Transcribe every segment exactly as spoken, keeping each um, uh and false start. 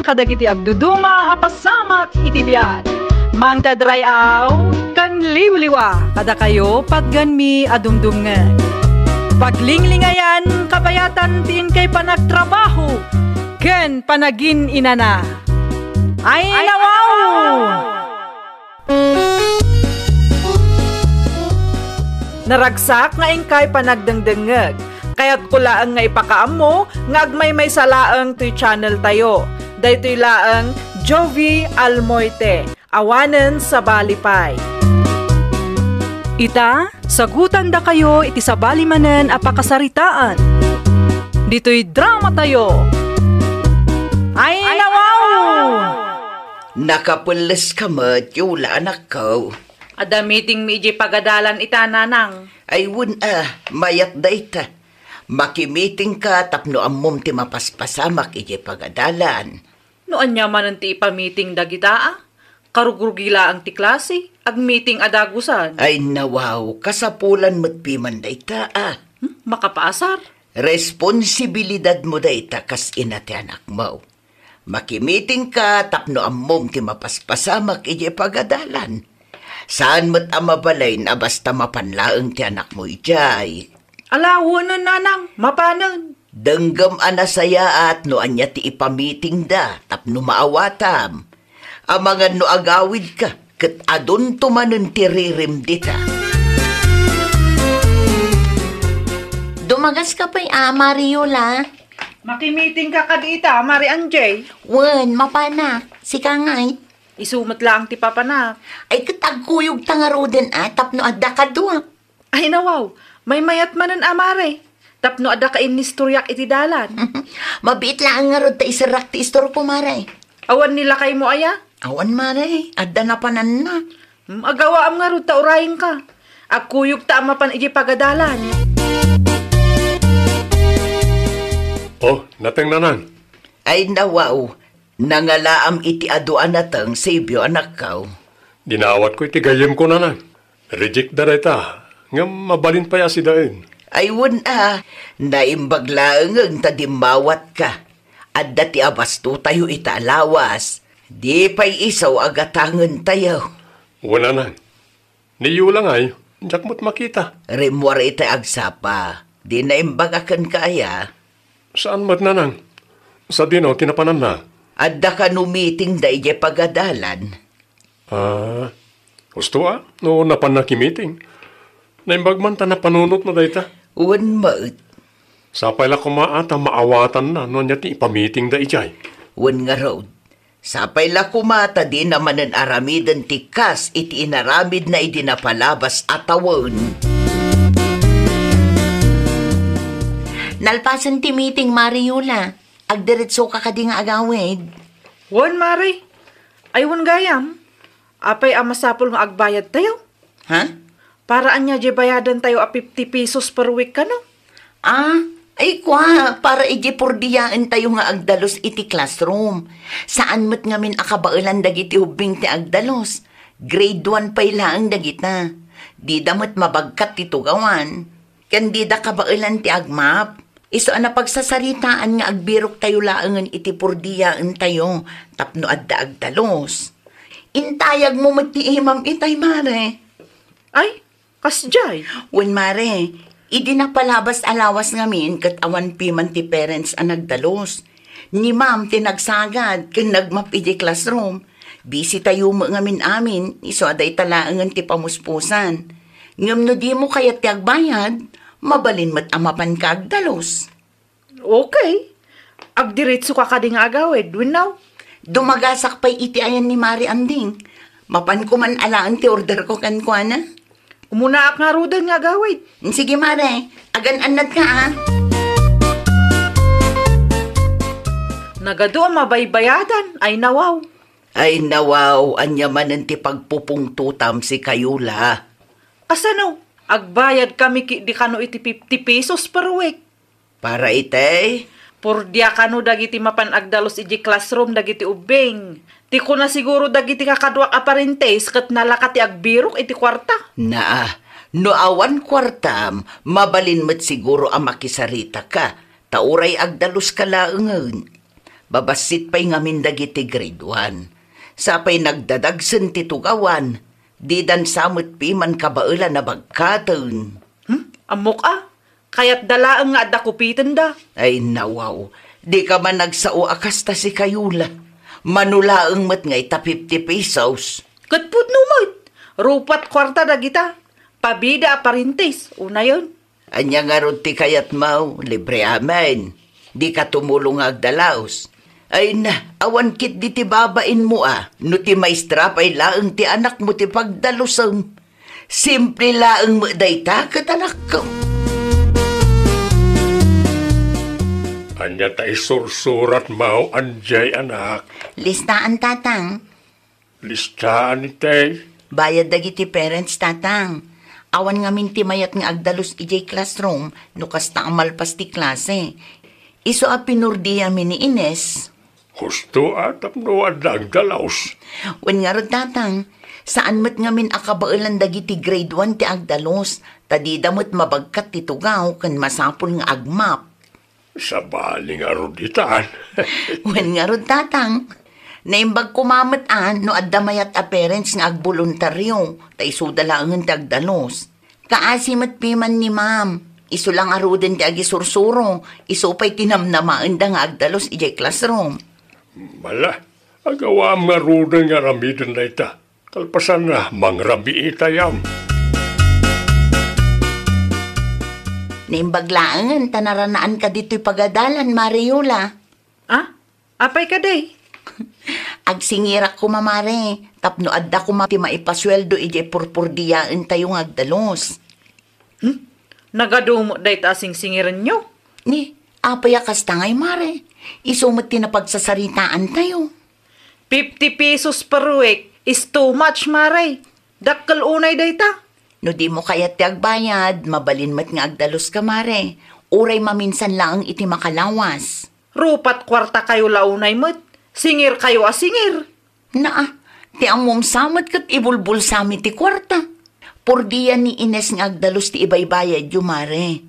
kadagiti agduduma a pasamak iti biag. Mangted ray-aw ken liwliwa kadakayo patgenmi a dumdumngeg. Paglinglingayan, kabayatan ti inkay panagtrabaho ken panagin-inana. Ay, nawaw! Naragsak nga inkay panagdengdengngeg. Kayatko laeng nga ipakaammo nga agmaymaysa laeng toy channel tayo. Daytoy laeng Jovie Almoite, awanen sabali pay. Ita, sagutandakayo iti sabali manen a pakasaritaan. Ditoy drama tayo. Ay, nawaw! Nakapelles ka met, Yola, anakko. Adda meetingmi idiay pagadalan ita, nanang. Ay, wen a, mayat dayta. Makimitingka tapno ammom ti mapaspasamak idiay pagadalan. No ania manen ti ipamiting dagita a? Karugrugi laeng ti klase, agmiting a dagusan. Ay, nawaw, kasapulan met piman dayta a. Hmm, makapaasar? Responsibilidadmo dayta kas ina ti anakmo. Makimitingka tapno ammom ti mapaspasamak idiay pagadalan. Saan met a mabalin a basta mapan laeng ti anakmo idiay. Ala, wenen, nanang, mapanen. Denggem a nasayaat no ania ti ipamitingda tapno maawatam. Amangan no agawidka, ket adunto manen ti ririm dita. Dumagaska pay a, Mari Yola. Makimitingka kadi ita, Mari Anjay. Wen, mapanak. Sika ngay? Isu met laeng ti papanak. Ay, ket agkuyogta ngaruden a, tapno adda kadua. Ay, nawaw, maymayat manen a, Mare, tapno adda kainistoriak iti dalan. Mabiit laeng ngarud ta iserrak ti istorko, Mare. Awan ni lakaymo aya? Awan, Mare, adda napananna. Hmm, agawaam ngarud ta urayengka. Agkuyogta a mapan idiay pagadalan. Oh, nateng, nanang. Ay, nawaw, nangalaam iti adu a nateng, Sibio, anakko. Dinawatko iti gayyemko, nanang. Reject da dayta, ngem mabalin pay a sidaen. Ay, wen a, naimbag laengen ta dimmawatka. Adda ti abastotayo ita a lawas. Di pay isu a gatangentayo. Wen, nanang. Ni Yola ngay, diak met makita. Rimmuar ita agsapa. Di naimbag a kenka aya. Saan met, nanang? Sadino ti napananna? Adda kano meetingda idiay pagadalan. Ah, husto a, no napan nakimiting. Naimbag man ta napanunotna dayta. Wen met. Sapay la koma a ta maawatanna no ania ti ipamitingda idiay. Wen ngarud. Sapay la koma ta dina manen aramiden ti kas iti inaramidna idi napalabas a tawen. Nalpasen ti meeting, Mari Yola. Agdiretsoka kadi nga agawid? Wen, Mari. Ay, wen gayam. Apay a masapul nga agbayadtayo? Ha? Para ania diay bayadantayo a fifty pesos per week kano? Ah, ay kua, para idiay purdiyaentayo nga agdalus iti classroom. Saan met ngamin a kabaelan dagiti ubbing ti agdalus. Grade one pay laeng dagita. Dida met mabagkat ti tugawan. Ken dida kabaelan ti agmap. Isu a napagsasaritaan nga agbiroktayo laengen iti purdiyaentayo tapno adda agdalus. Intayagmo met ti imam itay, Mare. Ay, kasdiay? Wen, Mare, idi napalabas a lawas ngamin ket awan piman ti parents a nagdalus. Ni Ma'am ti nagsagad ken nagmap idiay classroom. Busy tayo met ngamin amin, isu a dayta laengen ti pamuspusan. Ngem no dimo kayat ti agbayad, mabalin met a mapanka agdalus. Okay. Agdiretsoka kadi nga agawid, wenno? Dumagasak pay iti ayan ni Mari Anding. Mapanko man alaen ti orderko kenkuana. Umunaak ngaruden nga agawid. Sige, Mare. Agan-annadka, a. Nagadu a mabaybayadan, ay nawaw. Ay nawaw, ania manen ti pagpupungtotam sikayo la? Kasano? Agbayadkami ketdi kano iti fifty pesos per week. Para itay? Purdia kano dagiti mapan agdalus idiay classroom dagiti ubbing. Ti kuna siguro dagiti kakaduak a parentes ket nalaka ti agbirok iti kuarta. Naa, no awan kuartam, mabalin met siguro a makisaritaka, ta uray agdaluska laengen. Babassit pay ngamin dagiti grade one. Sa pay nagdadagsen ti tugawan, didan sa met piman kabaelan a bagkaten. Hmm? Ammok a, kayatda laeng nga adda kupitenda. Ay, nawaw. Di ka man nagsao a kasta, Sika Yola. Mano laeng met nga ita fifty pesos. Ket pudno met. Rupat kuarta dagita. Pabida a parintes, unayen. Ania ngarud ti kayatmo? Libre amin. Di ka tumulong nga agdalus. Ay na, awan ketdi ti babainmo a, no ti maestra pay laeng ti anakmo ti pagdalusem. Simple laeng met dayta ket, anakko. Ania ta isursuratmo, Anjay, anak? Listaan, Tatang. Listaan itay. Bayad dagiti parents, Tatang. Awan ngamin ti mayat nga agdalus idiay classroom no kasta a malpas ti klase. Isu a pinurdiami ni Ines. Husto a tapno adda agdalus. Wen ngarud, Tatang, saan met ngamin a kabaelan dagiti grade one ti agdalus, ta dida met mabagkat ti tugaw ken masapul nga agmap. Sabali ngarud itan. Wen ngarud, Tatang. Naimbag koma met a no adda mayat a parents nga agboluntario, ta isuda laengen ti agdalus. Kaasi met piman ni Ma'am. Isu la ngaruden ti agisursuro, isu pay ti namnamaenda nga agdalus idiay classroom. Mala, agawaam ngaruden nga aramiden dayta. Kalpasanna, mangrabii itayam. Naimbag laengen ta naranaanka ditoy pagadalan, Mare Yola. Ah? Apay kadi? Agsingirak koma, Mare, tapno adda koma ti maipasueldo idiay purpurdiaentayo nga agdalus. Hmm? Nagadu met dayta a singsingirenyo? Ni, apay a kasta ngay, Mare? Isu met ti napagsasaritaantayo. Fifty pesos per week is too much, Mare. Dakkel unay dayta. No dimo kayat ti agbayad, mabalin met nga agdaluska, Mare. Uray maminsan laeng iti makalawas. Rupat kuartakayo la unay met. Singirkayo a singir. Naa, ti ammom sa met ket ibulbulsami ti kuarta. Purdia ni Ines nga agdalus ti ibaybayadyo, Mare.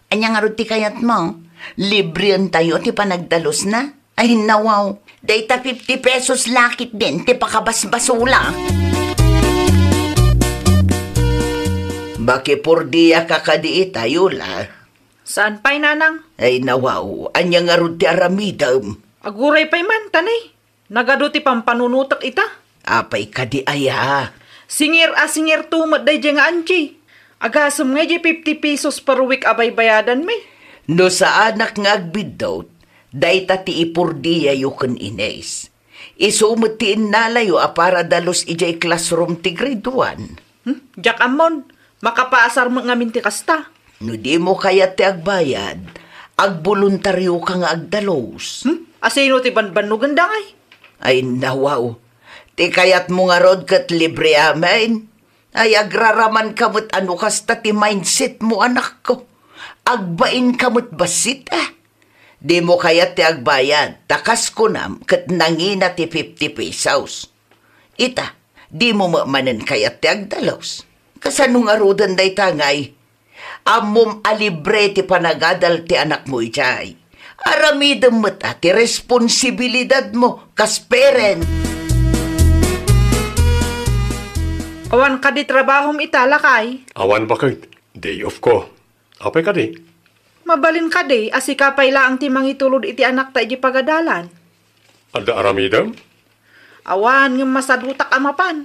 Ania ngarud ti kayatmo? Libreentayo ti panagdalusna? Ay, nawaw. Dayta fifty pesos la ketdin ti pakabasbasula. Makipurdiaka kadi ita, Yola. Saan pay, Nanang? Ay, nawaw. Ania ngarud ti aramidem? Aguray pay man, ta ni. Nagadu ti pampanunotek ita. Apay kadi aya? Singir a singirto met daydiay nga Angie. Agasem ngay diay fifty pesos per week a baybayadanmi. No saanak nga agbiddut, dayta ti ipurdiayo ken Ines. Isu met ti innalayo a para dalus idiay classroom ti grade one. Hmm? Diak ammon, makapaasar met ngamin ti kasta. No dimo kayat ti agbayad, agbuluntarioka nga agdalus. Hmm? Asino ti banbannogenda ngay? Ay, nawaw. Ti kayatmo ngarud ket libre amin. Ay, agraramanka met a no kasta ti mindsetmo, anakko. Agbainka met bassit, a. Dimo kayat ti agbayad, ta kas kunam ket nangina ti fifty pesos. Ita, dimo met manen kayat ti agdalus. Kasano ngaruden dayta ngay? Ammom a libre ti panagadal ti anakmo idiay. Aramidem met a ti responsibilidadmo kas parent. Awan kadi trabahom ita, lakay? Awan baket. Day off ko. Apay kadi? Mabalin kadi a sika pay laeng ti mangitulod iti anakta iti pagadalan? Adda aramidem? Awan, ngem masadutak a mapan.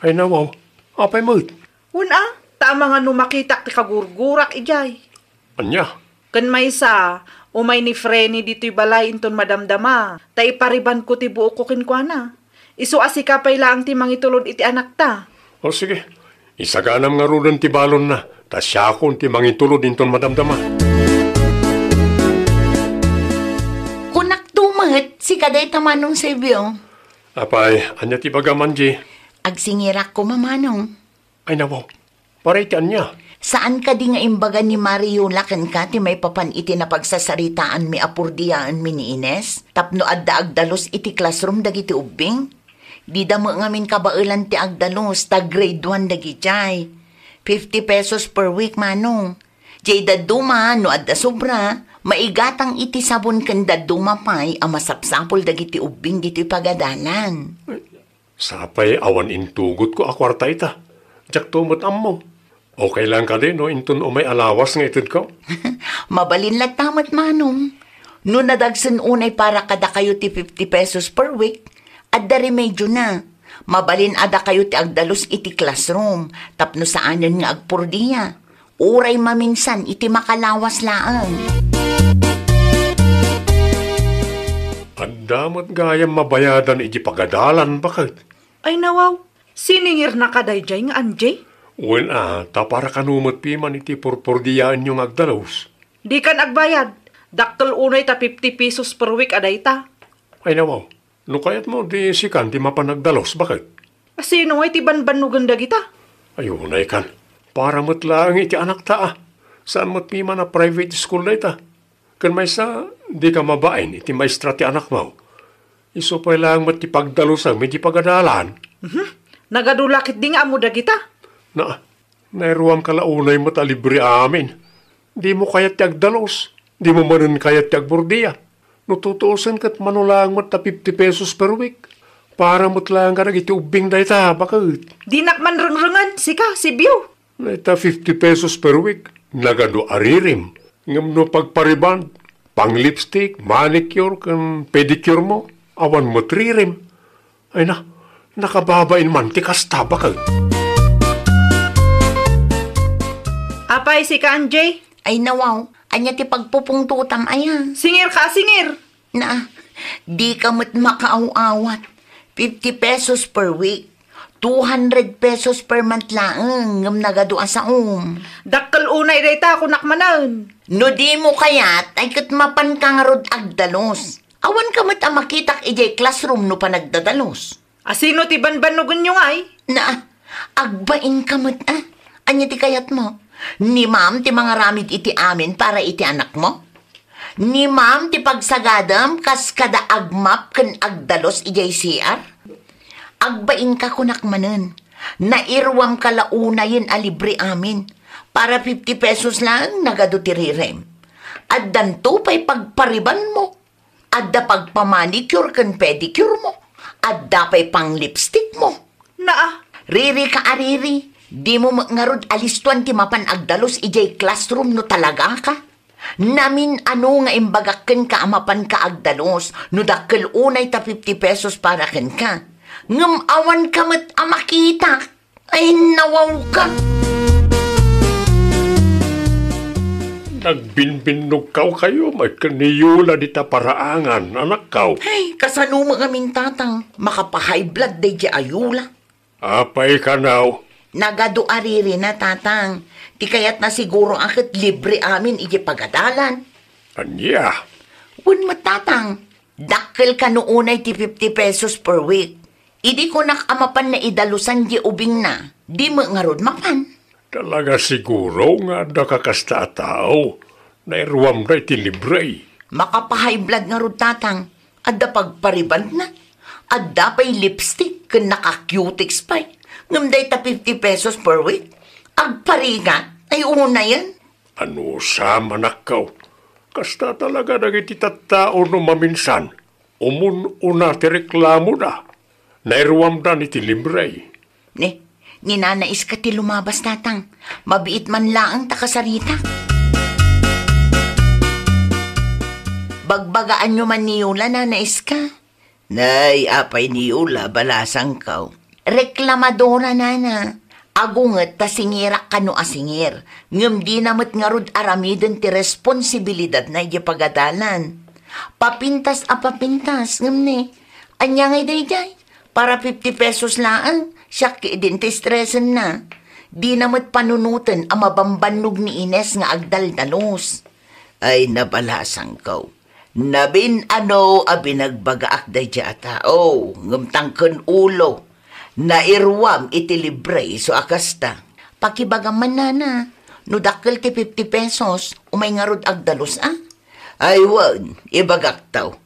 Ay, nawaw. Apay met? Wen a, ta amangan no makitak ti kagurgurak idiay. Ania? Ken maysa, umay ni Frenny ditoy balay inton madamdama, ta iparibanko ti buokko kenkuana. Isu a sika pay laeng ti mangitulod iti anakta. O sige, isaganam ngaruden ti balonna, ta siakon ti mangitulod inton madamdama. Kunakto met, sika dayta, Manong Silvio. Apay, ania ti ibagam, Angie? Agsingirak koma, Manong. Ay, nawaw. Para iti ania? Saan kadi nga imbaga ni Mare Yola kenka ti maipapan iti napagsasaritaanmi a purdiaenmi ni Ines tapno adda agdalus iti classroom dagiti ubbing? Dida met ngamin kabaelan ti agdalus ta grade one dagidiay. Fifty pesos per week, Manong. Diay dadduma, no adda sobra, Maigatang iti sabon ken dadduma pay a masapsapul dagiti ubbing ditoy pagadalan. Sapay awan intugotko a kuarta ita. Diakto met ammo. Okay lang kadi no inton umay alawas nga itedko? Mabalin latta met, Manong. No nadagsen unay para kadakayo ti fifty pesos per week, adda remedio na. Mabalin a dakayo ti agdalus iti classroom tapno saanen nga agpurdia. Uray maminsan iti makalawas laeng. Adda met gayam mabayadan iti pagadalan, baket. Ay, nawaw. Siningirnaka daydiay nga Angie? Wen a, ta para kano met piman iti purpurdiaenyo nga agdalus? Dikan agbayad. Dakkel unay ta fifty pesos per week a dayta. Ay, nawaw. No kayatmo, di sikan ti mapan agdalus, baket? Asino ngay ti banbannogen dagita? Ay, unay kan. Para met laeng iti anakta a. Saan met piman a private school dayta? Ken maysa, dika mabain iti maestra ti anakmo. Isu pay laeng met ti pagdalusem iti pagadalan. Mhm. Nagadu la ketdi nga ammo dagita. Na, nairuamka la unay met a libre amin. Dimo kayat ti agdalus, dimo manen kayat ti agburdia. No tutuosen ket mano laeng met a fifty pesos per week. Para met laeng kadagiti ubbing dayta, baket. Dinak man rengrengen, sika, Sibio. Dayta fifty pesos per week, nagadu a ririm. Ngem no pagpariband, pang-lipstick, manicure, ken pedicure mo, awan met ririm. Ay na, nakababain man ti kasta, baket. Apay, sika, Angie? Ay, nawaw, ania ti pagpupungtotam, aya? Singir ka, singir! Na, dika met makaaw-awat. Fifty pesos per week. Two hundred pesos per month laeng, ngem nagadu a saom. Dakkel unay dayta, kunak manen. No dimo kayat, ay ket mapanka ngarud agdalus. Awanka met a makitak idiay classroom no panagdadalus. Asino ti banbannogenyo ngay? Na, agbainka met, a? Ania ti kayatmo? Ni ma'am ti mangaramid iti amin para iti anakmo? Ni ma'am ti pagsagadam kas kada agmap ken agdalus idiay C R? Agbainka, kunak manen. Nairuamka la unayen a libre amin. Para fifty pesos laeng, nagadu ti rirem. Addanto pay pagparibanmo. Adda pagpamanicure ken pedicure mo. Adda pay panglipstick mo. Naa. Riri ka a riri, dimo met ngarud alistuan ti mapan agdalus idiay classroom no talagaka. Namin-ano nga imbagak kenka a mapanka agdalus no dakkel unay ta fifty pesos para kenka. Ngem awanka met a makitak. Ay, nawawka! Nagbinbinnogkaw kayo, may ken ni Yola dita paraangan, anakkaw. Ay, kasano met ngamin, Tatang? Makapa-high blood daydiay a Yola. Apay kanaw? Nagadu a ririna, Tatang. Ti kayatna siguro a ket libre amin iti pagadalan. Ania? Wen met, Tatang. Dakkel kano unay ti fifty pesos per week. Idi kunak a mapan naidalusan di ubingna, di met ngarud mapan. Talaga siguro nga adda kakasta a tao, nairuamda iti libre. Makapa-high blood ngarud, Tatang. Adda pagparibandna. Adda pay lipstick ken naka-cutex pay. Ngem dayta fifty pesos per week, agparigat, ay unayen. Anusam, anakko? Kasta talaga dagiti tattao no maminsan, umun-una ti reklamoda. Nairuamdan iti libre. Ni, ni Nana Iska ti lumabas, Tatang. Mabiit man laeng ta kasaritak. Bagbagaanyo man ni Yola, Nana Iska. Nay, apay ni Yola, balasangko. Reklamadora, nana. Agunget ta singirak kano a singir, ngem dina met ngarud aramiden ti responsibilidadna idiay pagadalan. Papintas a papintas, ngem ne, ania ngay daydiay? Para fifty pesos laeng, siak ti idin ti estresenna. Dina met panunoten a mabambannog ni Ines nga agdaldalus. Ay, nabalasangko. Nabin-ano a binagbagaak daydiay a tao, ngem tangken ulo. Nairuam iti libre isu a kasta. Pakibagam man, nana, no dakkel ti fifty pesos, umay ngarud agdalus a? Ay wen, ibagakto.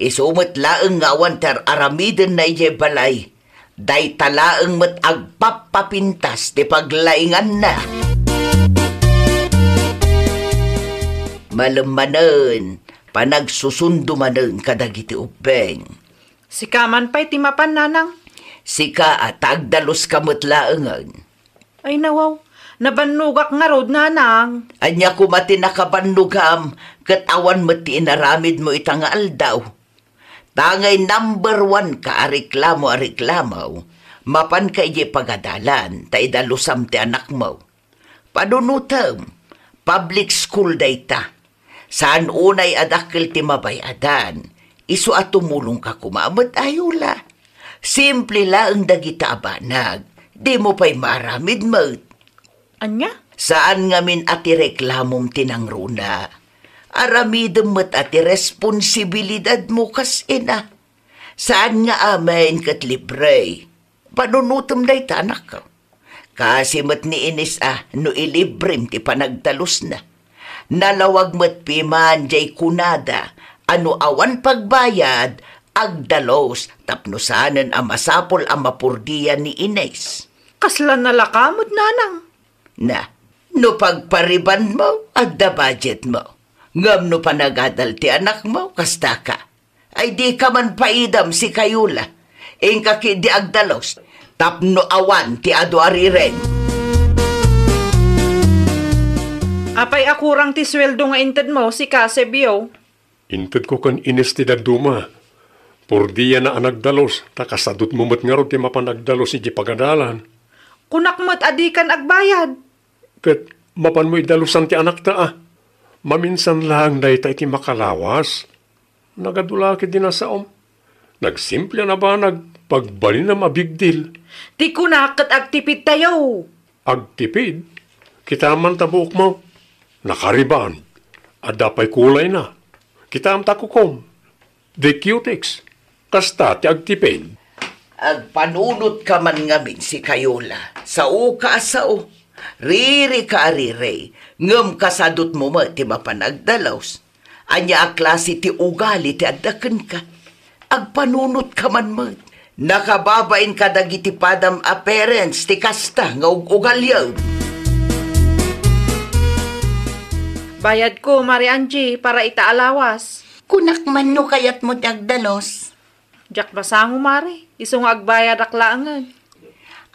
Isu met laeng nga awan ti ar-aramidenna idiay balay. Dayta laeng met agpappapintas ti paglainganna. Palem manen, panagsusundo manen kadagiti ubbing. Sika man pay ti mapan, nanang. Sika a ta agdaluska met laengen. Ay, nawaw, nabannogak ngarud, nanang. Ania koma ti nakabannogam ket awan met ti inaramidmo ita nga aldaw? Tangay number one ka a reklamo a reklamo, mapanka idiay pagadalan ta idalusam ti anakmo. Panunotem, public school dayta. Saan unay a dakkel ti mabay-adan, isu a tumulongka koma met a Yola. Simple laeng dagita a banag, dimo pay maaramid met. Ania? Saan ngamin a ti reklamom ti nangruna. Aramidem met a ti responsibilidadmo kas ina. Saan nga amin ket libre. Panunotem dayta, anakko. Kasi met ni Ines a no ilibrem ti panagdalusna. Nalawag met piman diay kunada a no awan pagbayad, agdalus tapno saanen a masapul a mapurdian ni Ines. Kasla nalaka met, nanang. Na, no pagparibanmo, adda budgetmo. Ngem no panagadal ti anakmo, kastaka. Ay, dika man paidam, sika Yola. Inka ketdi agdalus, tapno awan ti adu a rireng. Apay a kurang ti sueldo nga intedmo, sika Sebio? Intedko ken Ines ti dadduma. Purdiana a nagdalus, ta kasadutmo met ngarud ti mapan agdalus idiay pagadalan. Kunak met a dikan agbayad. Ket mapanmo idalusan ti anakta a. Maminsan laeng dayta iti makalawas. Nagadu la ketdi nasaom. Nagsimple a nabanag, pagbalinam a big deal. Ti kunak ket agtipidtayo. Agtipid? Kitam man ta buokmo. Nakariband. Adda pay kulayna. Kitam ta kukom. The Cutex. Kasta ti agtipid. Agpanunotka man ngamin, sika Yola. Saoka a sao. Ririka a riri. Ngem kasadutmo met ti mapan agdalus. Ania a klase ti ugali ti adda kenka? Agpanunotka man met. Nakababain kadagiti padam a parents ti kasta nga ug-ugaliam. Bayadko, Mari Angie, para ita a lawas. Kunak man no kayatmo ti agdalus. Diak masango, Mari. Isu nga agbayadak laengen.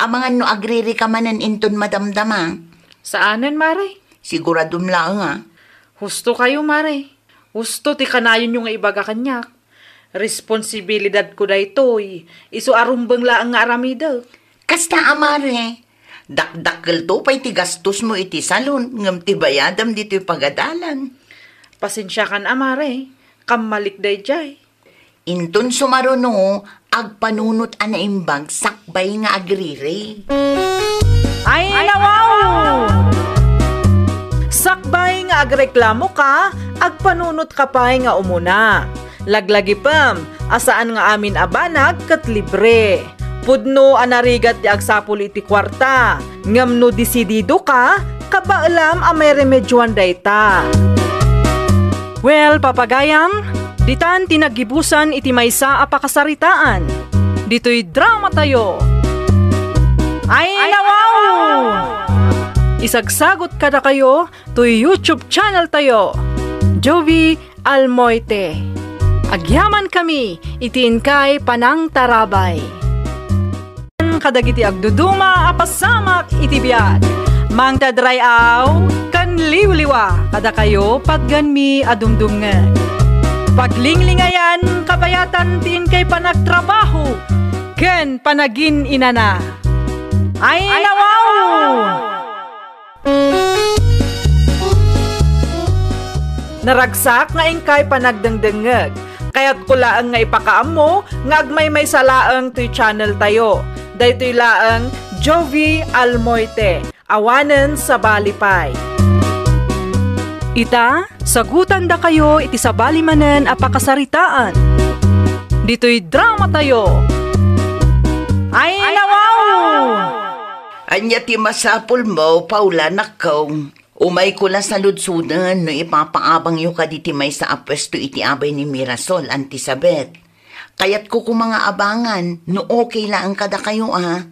Amangan no agririka manen inton madamdama. Saanen, Mari. Siguradom laeng a. Husto kayo, Mari. Husto ti kanayonyo nga ibaga kaniak. Responsibilidadko daytoy. Isu a rumbeng laeng nga aramidek. Kasta a, Mari. Dakdakkelto pay ti gastosmo iti salon, ngem ti bayadam ditoy pagadalan. Pasensiakan a, Mari. Kammalik daydiay. Inton sumaruno, agpanunot a naimbag sakbay nga agriri. Ay, nawaw! Sakbay nga agreklamoka, agpanunotka pay nga umuna. Laglagipem a saan nga amin a banag ket libre. Pudno a narigat ti agsapul iti kuarta, ngem no desididoka, kabaelam a mairemedioan dayta. Well, papagayam, ditan ti naggibusan iti maysa a pakasaritaan. Ditoy dramatayo. Ay, nawaw! Isagsagot kadakayo toy YouTube channel tayo, Jovi Almoite. Agyamankami iti inkay panangtarabay. Kadagiti agduduma a pasamak iti biag, mangted ray-aw ken liwliwa kadakayo patgenmi a dumdumngeg. Paglinglingayan kabayatan ti inkay panagtrabaho ken panagin-inana. Ay, nawaw! Naragsak nga inkay panagdengdengngeg. Kayatko laeng nga ipakaammo nga agmaymaysa laeng toy channel tayo. Daytoy laeng Jovi Almoite, awanen sabali pay. Ita, sagutandakayo iti sabali manen a pakasaritaan. Ditoy dramatayo. Ay, nawaw! Ania ti masapulmo, Paula, nakkaw? Umayko la saludsoden no ipapaabangyo kadi ti maysa a puesto iti abay ni Mirasol, Auntie Sabet. Kayatko koma nga abangan no okay laeng kadakayo a.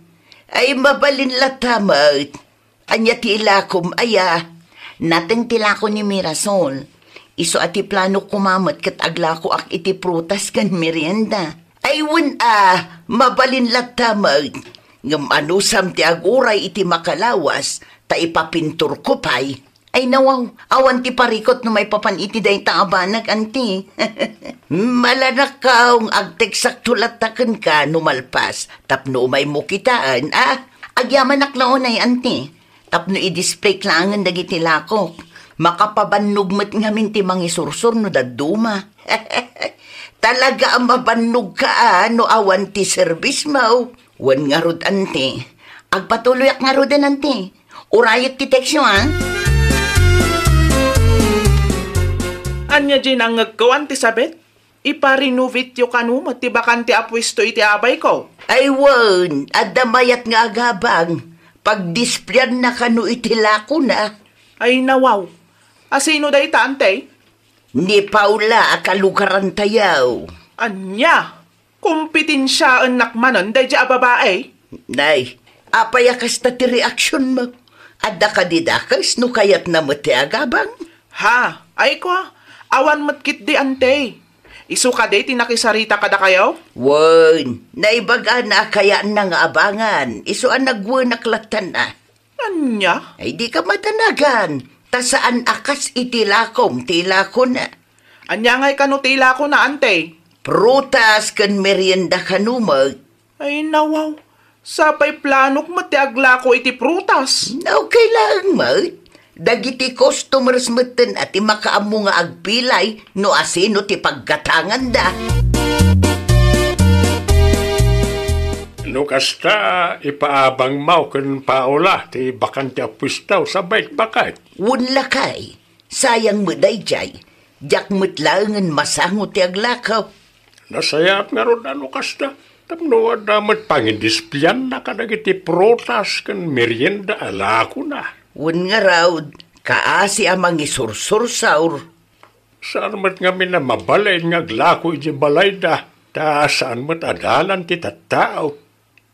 Ay, mabalin latta met. Ania ti ilakom, aya? Nateng ti lako ni Mirasol. Isu a ti planok koma met ket aglakoak iti prutas ken merienda. Ay wen a, mabalin latta met. Ngem anusam ti aguray iti makalawas, ta ipapinturko pay. Ay nawaw, awan ti parikut no maipapan iti dayta a banag, anti. Mala nakkaw, agteksakto latta kenka no malpas, tapno umaymo kitaen, a? Agyamanak la unay, anti. Tapno i-displayk laengen dagiti lakok. Makapabannog met ngamin ti mangisursor no dadduma. Talaga a mabannogka a no awan ti serbismo. Wen ngarud, anti. Agpatuloyak ngaruden, anti. Urayek ti teksyo, a? Ania diay nangngegko, Anti Sabet? Ipa-renovateyo kano met ti bakante a puesto iti abayko? Ay wen, adda mayat nga agabang. Pagdisplayna kano iti lakona. Ay nawaw. Asino dayta, Anti? Ni Paula a kalugarantayo. Ania? Kompetensiaennak manen daydiay a babai? Nay, apay a kasta ti reaksionmo? Adda kadi dakes no kayatna met ti agabang? Ha, ay kua, awan met ketdi, Anti. Isu kadi ti nakisarita kadakayo? Wen, naibagana a kayatna nga abangan, isu a nagwenak lattan a. Ania? Ay, dika madanagan, ta saan a kas iti lakom ti lakona. Ania ngay kano ti lakona, Anti? Prutas ken merienda kano met. Ay, nawaw. Sapay planok met ti aglako iti prutas. Okay laeng met. Dagiti customers metten a ti makaammo nga agpilay no asino ti paggatanganda. No kasta, ipaabangmo ken Paula ti bakante a puesto, sa baket-baket. Wen lakay, sayang met daydiay. Diak met laengen masango ti aglako. Nasayaat ngarud a no kasta, tapno adda met pangidisplayna kadagiti prutas ken merienda a lakona. Wen ngarud, kaasi a mangisursursaur. Saan met ngamin a mabalin nga aglako idiay balayda, ta saan met a dalan ti tattao.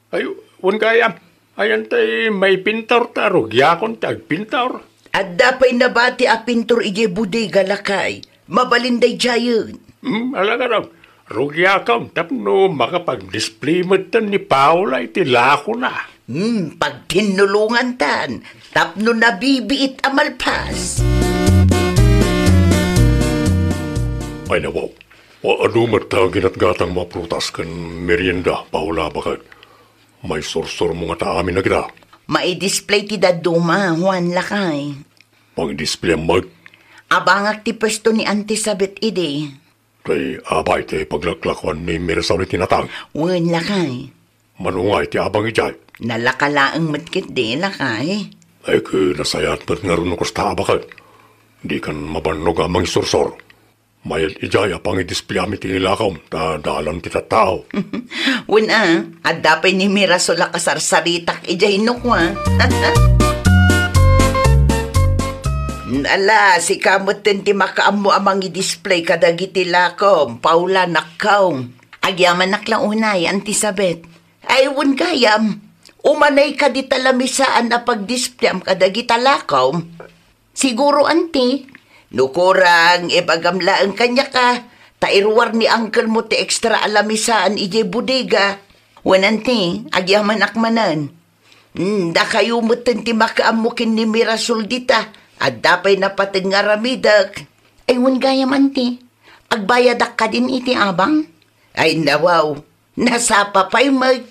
Ay, wen gayam, ayan tay maipintor ta rugiakon ti agpintor. Adda pay nabati a pintor idiay bodega, lakay. Mabalin daydiayen. Hmm, alagad, rugiakon tapno makapagdisplay metten ni Paula iti lakona. Hmm, pagtinnulongantan tapno nabibiit a malpas. Ay, nawaw. Wa-, adu met ta ginatgatangmo a prutas ken merienda, Paula, baket. Maisursurmo ngata amin dagita? Maidisplay ti dadduma, Juan, lakay. Pangidisplayam met? Abangak ti puesto ni Auntie Sabet idi. Tay abay ti paglaklakuan ni Mirasol iti natang? Wen, lakay. Mano nga iti abang idiay? Nalaka laeng met ketdi, lakay. Ay, ket nasayaat met ngarud no kasta a baket. Dikan mabannog a mangisursor. Mayat idiay a pangidisplayam iti lakom ta dalan ti tattao. Wen a, adda pay ni Mirasol a kasarsaritak idiay no kua. Ala, sika metten ti makaammo a mangidisplay kadagiti lakom, Paula, nakkaw. Agyamanak la unay, Auntie Sabet. Ay, wen gayam, umanay kadi ta lamisaan a pagdisplayam kadagita lakom? Siguro, Auntie. No kurang, ibagam laeng kaniaka, ta iruar ni uncle mo ti extra a lamisaan idiay bodega. Wen, Auntie, agyamanak manen. Hmm, dakayo metten ti makaammo ken ni Mirasol dita. Adda pay napateg nga aramidek. Ay, wen gayam, Auntie. Agbayadak kadin iti abang? Ay, nawaw. Nasapa pay met.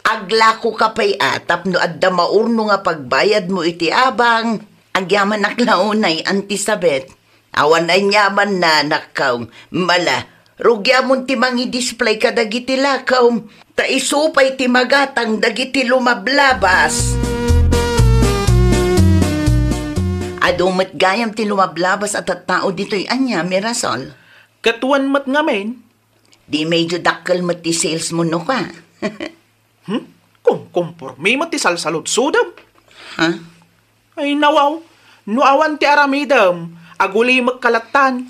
Aglakoka pay a tapno adda maurno nga pagbayadmo iti abang. Agyamanak la unay, Auntie Sabet. Awan aniamanna, nakkaw. Mala, rugiamon ti mangidisplay kadagiti lakom, ta isu pay ti magatang dagiti lumablabas. Adu met gayam ti lumablabas a tattao ditoy ania, Mirasol? Ket wen met ngamin, di medyo dakkel met ti sales mo, no ka? Hmm? Kumkumpormi met ti salsaludsodem. Ha? Ay, nawaw, no awan ti aramidem, agulimek ka lattan.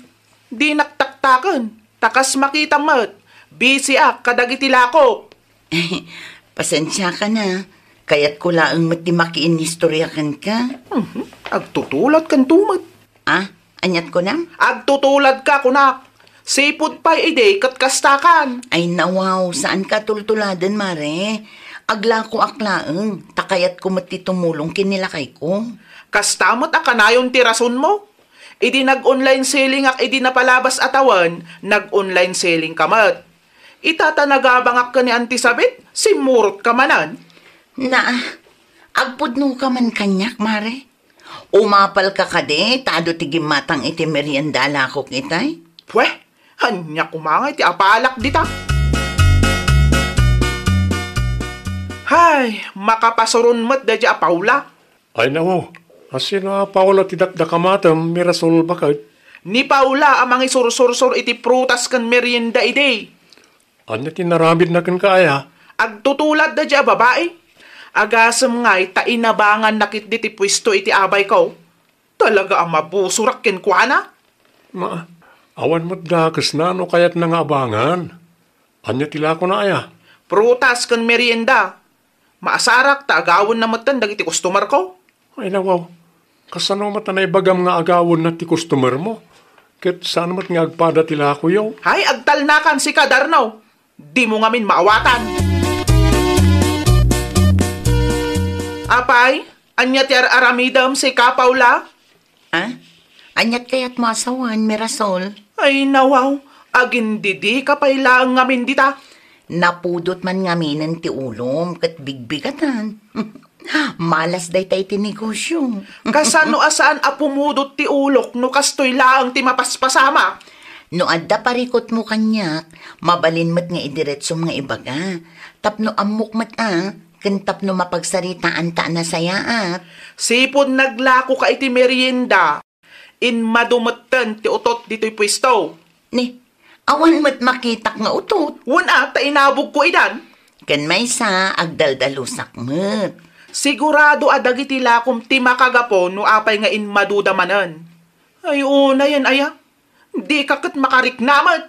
Dinak taktaken, ta kas makitam met, busyak kadagiti lakok. Pasensiaka na. Kayatko laeng met ti makiinnistorya kenka. Mhm. Agtutulot ken tumet. Ah, Aniat kunam? Agtutuladka, kunak. Sipud pay idi ket kastakan. Ay, nawaw, saanka tultuladen, Mare. Aglakoak laeng, ta kayatko met ti tumulong ken ni lakayko. Kasta met a kanayon ti rasonmo. Idi nag-online sellingak idi napalabas a tawen, nag-online selling ka met. Ita ta nagabangak ken ni Auntie Sabet, simmurot ka manen. Naa, agpudno ka man kaniak, Mare. Umapal ka kadi, ta adu ti gimmatang iti merienda a lakok itay? Pwe, ania koma nga iti apalak dita? Hay, makapasuron met daydi a Paula. Ay, nawaw, a sino a Paula ti dakdakamatem, Mirasol, baket? Ni Paula a mangisursursor iti prutas ken merienda idi. Ania ti naramidna kenka aya? Agtutulad daydi a babai. Agasem ngay ta inabanganna ketdi ti puesto iti abayko. Talaga a mabusorak kenkuana. Ma, awan met dakesna no kayatna nga abangan. Ania ti lakona aya? Prutas ken merienda. Maasarak ta agawenna metten dagiti customerko. Ay, nawaw. Kasano met a naibagam nga agawenna ti customermo? Ket saan met nga agpada ti lakoyo? Hay, agtalnakan sika, Darno. Dimo ngamin maawatan. Apay, ania ti ar-aramidem sika, Paula? Ah? Aniat kayatmo a sawen, Mirasol? Ay, nawaw, agindidika pay laeng ngamin dita. Napudot man ngaminen ti ulom ket bigbigatan. Malas dayta iti negosio. Kasano a saan a pumudot ti ulok no kastoy laeng ti mapaspasama? No adda parikutmo kaniak, mabalin met nga idiretsom nga ibaga. Tapno ammok met a, ken tapno mapagsaritaanta a nasayaat. Sipud naglakoka iti merienda, immadu metten ti utot ditoy puesto. Ni, awan met makitak nga utot. Wen a, ta inabogko idan. Ken maysa, agdaldalusak met. Sigurado a dagiti lakom ti makagapu no apay nga immaduda manen. Ay, unayen aya. Dika ket makarikna met.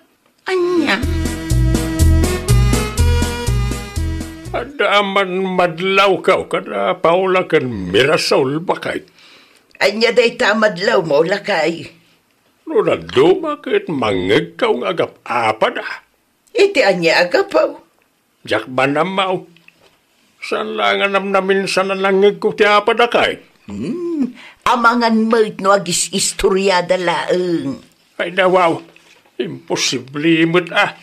Ania? Adda man madlawko kada Paula ken Mirasol, baket? Ania dayta a madlawmo, lakay? No dadduma ket mangngegko nga agap-apada. Iti ania a gapu? Diak man ammo. Saan la nga namnaminsan a nangngegko ti apadakay? Hmm, amangan met no agis-istoriada laeng. Ay, nawaw, imposible met a.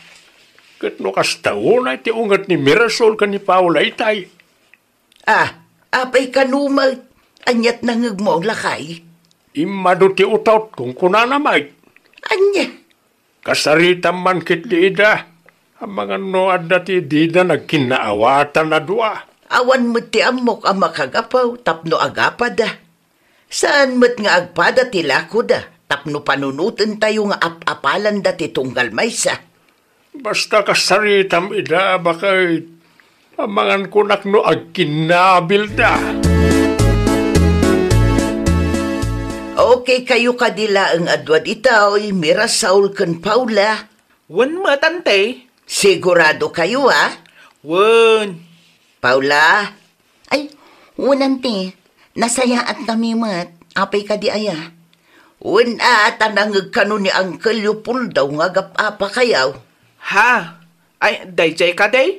Ket no kasta unay ti unget ni Mirasol ken ni Paula itay. Ah, apay kano met? Aniat nangngegmo, lakay? Immadu ti utot, kunkunana met. Ania? Kasaritam man ketdi ida. Amangan no adda ti dida nagkinnaawatan a dua. Awan met ti ammok a makagapu tapno agapada. Saan met nga agpada ti lakoda tapno panunotentayo nga ap-apalanda ti tunggal maysa. Basta kasaritam ida, baket. Amangan kunak no agkinnabilda. Okay kayo kadi laeng a dua ditoy, Mirasol ken Paula? Wen met, ante. Sigurado kayo, a? Wen. Paula? Ay, wen, ante. Nasayaat kami met. Apay kadi aya? Wen a, ta nangngeg kano ni Uncle Leopoldo nga agap-apa kayo. Ha? Ay, daydiay kadi?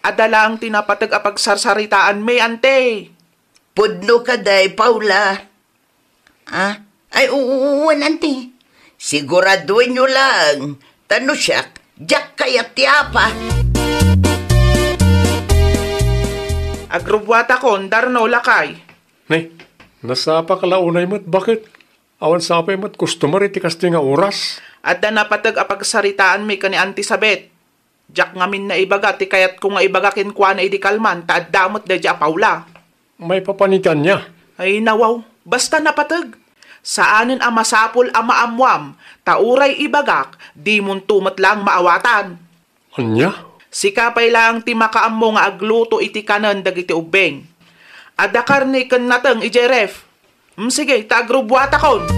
Adda laeng ti napateg a pagsarsaritaanmi, ante. Pudno kadi, Paula? Ah? Ay, u-, u-, wen, ante. Siguraduenyo laeng, ta no siak, diak kayat ti apa. Agrubbuatakon, Darno, lakay. Ne, nasapaka la unay met, baket? Awan sapay met customer iti kastoy nga oras. Adda napateg a pagsaritaanmi ken ni Auntie Sabet. Diak ngamin naibaga ti kayatko nga ibaga kenkuana idi kalman ta adda met daydiay a Paula. Maipapan iti ania? Ay, nawaw, basta napateg. Saanen a masapul a maammoam, ta uray ibagak, dimonto met laeng maawatan. Ania? Sika pay laeng ti makaammo nga agluto iti kanen dagiti ubbing. Adda karne ken nateng idiay ref. Mm, sige, ta agrubbuatakon.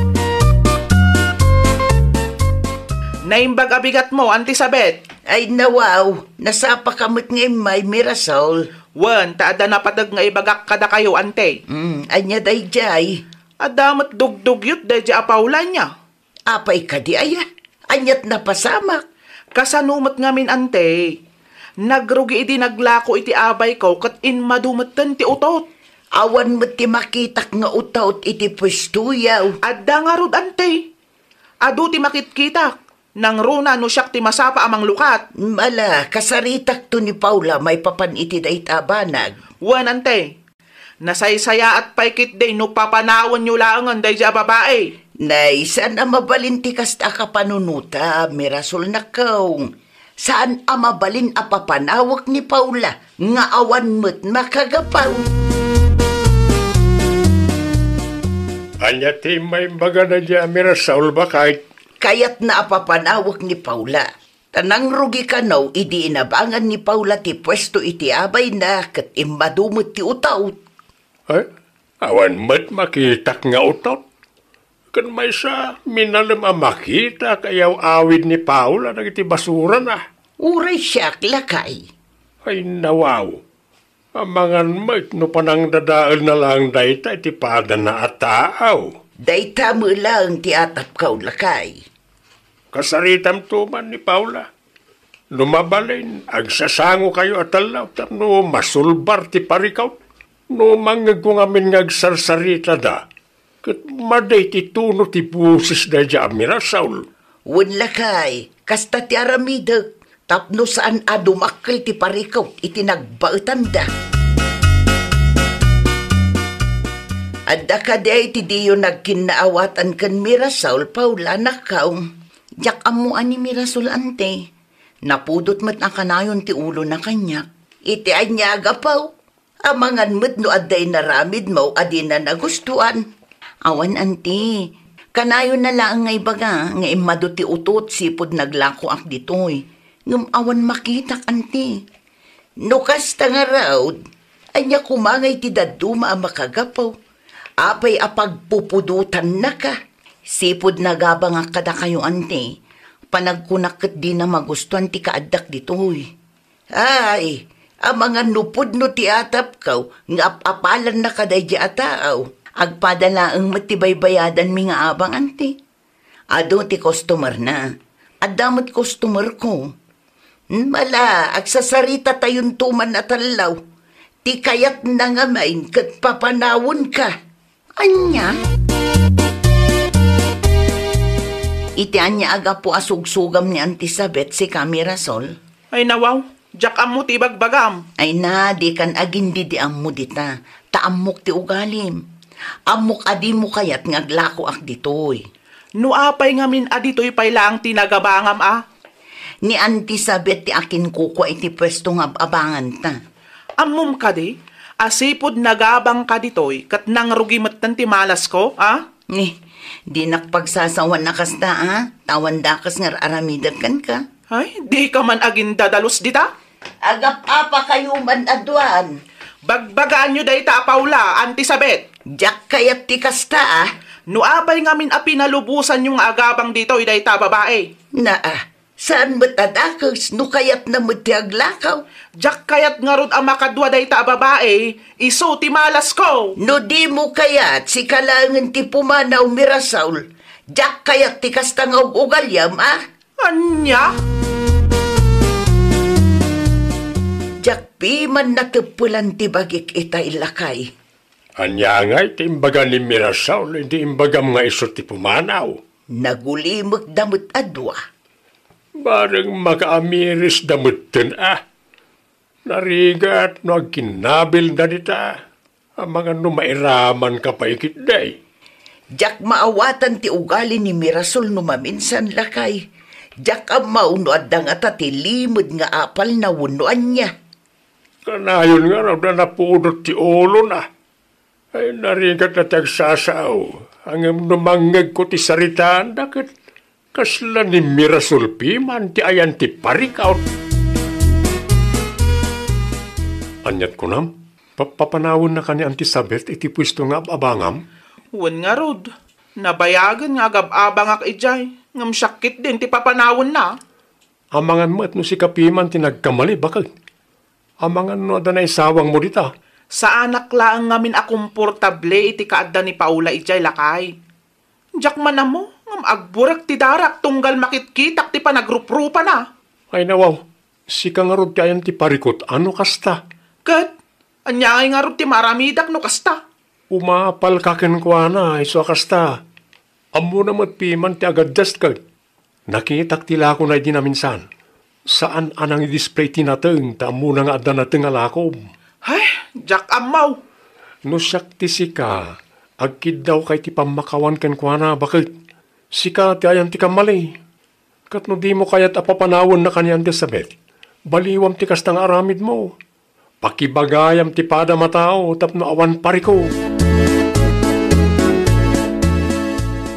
Naimbag a bigatmo, Auntie Sabet. Ay, nawaw, nasapaka met nga immay, Mirasol. Wen, ta adda napateg nga ibagak kadakayo, Ante. Mm, ania daydiay? Adda met dugdugyot daydiay a Paula, ania? Apay kadi aya? Aniat napasamak? Kasano met ngamin, ante? Nagrugi idi naglako iti abayko ket immadu metten ti utot. Awan met ti makitak nga utot iti puestoyo. Adda ngarud, ante. Adu ti makitkitak. Nangruna no siak ti masapa a manglukat. Mala, kasaritakto ni Paula maipapan iti dayta a banag. Wen, ante. Nasaysayaat pay ketdi no papanawenyo laengen daydi a babai. Nay, saan a mabalin ti kasta a kapanunotam, Mirasolnakkaw. Saan a mabalin a papanawek ni Paula nga awan met makagapaw. Ania ti maimbagana dia, Mirasaul, baket? Kayatna a papanawek ni Paula. Ta nangrugi kano idi inabangan ni Paula ti puesto iti abayna ket immadu met ti utot. Ay, awan met makitak nga utot. Ken maysa, minalem a makitak a yaw-awid ni Paula dagiti basurana. Uray siak, lakay. Ay, nawaw. Amangan met no panangdadaelna laeng dayta iti padana a taaw. Dayta met laeng ti atapkaw, lakay. Kasaritamto man ni Paula. No mabalin, agsasangokayo a tellaw tapno masulbar ti parikaw. No mangngegko ngamin nga agsarsaritada, ket madi ti tono ti boses daydi a Mirasaul. Wen, lakay, kasta ti aramidek, tapno saan a dumakkel ti parikut iti nagbaetanda. Adda kadi ti diyo nagkinnaawatan ken Mirasaul, Paula, nakaw? Diak ammo a ni Mirasaul, ante. Napudot met a kanayon ti ulona kaniak. Iti ania a gapu? Amangan met no adda inaramidmo a dina nagustuan. Awan, anti. Kanayonna laeng nga ibaga nga immadu ti utot sipud naglakoak ditoy. Ngem awan makitak, anti. No kasta ngarud, ania koma nga iti dadduma a makagapu? Apay a pagpupudotannaka? Sipud nagabangak kadakayo, anti. Panagkunak ket dina magustuan ti kaaddak ditoy. Ay, amangan no pudno ti atapko nga ap-apalanna kadaydi a tao, agpada laeng met ti baybayadanmi nga abang, anti. Adu ti customerna. Adda met customerko. Mala, agsasaritatayon man a tallo. Ti kayatna ngamin ket papanawenka. Ania? Iti ania a gapu a sugsugam ni Auntie Sabet sika, Mirasol? Ay, nawaw, diak ammo ti ibagbagam. Ay na, dikan agin-di-di ammo dita, ta ammok ti ugalim. Ammok a dimo kayat nga aglakoak ditoy. No apay ngamin a ditoy pay laeng ti nagabangam a? Ni Auntie Sabet ti akinkukua iti puesto nga ab-abanganta. Ammom kadi a sipud nagabangka ditoy ket nangrugi metten ti malasko, a? Ni, dinak pagsasawan a kasta, a? Awan dakes nga ar-aramidek kenka. Ay, dika man agindadalus dita? Agap-apakayo man a duan. Bagbagaanyo dayta a Paula, Auntie Sabet. Diak kayat ti kasta, a? No apay ngamin a pinalubosanyo nga agabang ditoy dayta a babai? Naa, saan met a dakes no kayatna met ti aglakaw? Diak kayat ngarud a makadua dayta a babai, isu ti malasko. No dimo kayat, sika laengen ti pumanaw, Mirasol. Diak kayat ti kasta nga ug-ugaliam, a? Ania? Diak piman nateppelan ti bagik itay, lakay. Ania ngay ti imbaga ni Mirasol idi imbagam nga isu ti pumanaw? Nagulimekda met a dua. Bareng makaamirisda metten, a? Narigat no agkinnabilda dita, amangan no mairamanka pay ketdi. Diak maawatan ti ugali ni Mirasol no maminsan, lakay. Diak ammo no adda ngata ti limed nga apalna wenno ania. Kanayon ngarud a napudot ti ulona. Ay, narigatna ti agsasao. Ngem no mangngegko ti saritaanda ket kasla ni Mirasol piman ti ayan ti parikaw. Aniat kunam? Pa-, papanawennaka ni Auntie Sabet iti puesto nga ab-abangam? Wen ngarud, nabayagen nga agab-abangak idiay, ngem siak ketdin ti papanawenna. Amangan met no sika piman ti nagkamali, baket. Amangan no adda naisawangmo dita. Saanak laeng ngamin a komportable iti kaadda ni Paula idiay, lakay. Diak man ammo Ngem agburek ti darak tunggal makitkitak ti panagruprupana. Ay nawaw, sika ngarud ti ayan ti parikut a no kasta. Ket, ania ngay ngarud ti maaramidak no kasta? Umapalka kenkuana, isu a kasta. Ammona met piman ti agaddas ket. Nakitak ti lakona idi naminsan. Saan a nangidisplay ti nateng ta ammona nga adda nateng a lakom. Ay, diak ammo. No siak ti sika, agkiddawka iti pammakawan kenkuana, baket. Sika ti ayan ti kammali. Ket no dimo kayat a papanawennaka ni Auntie Elizabeth, baliwam ti kasta nga aramidmo. Pakibagayam ti padam a tao tapno awan parikut.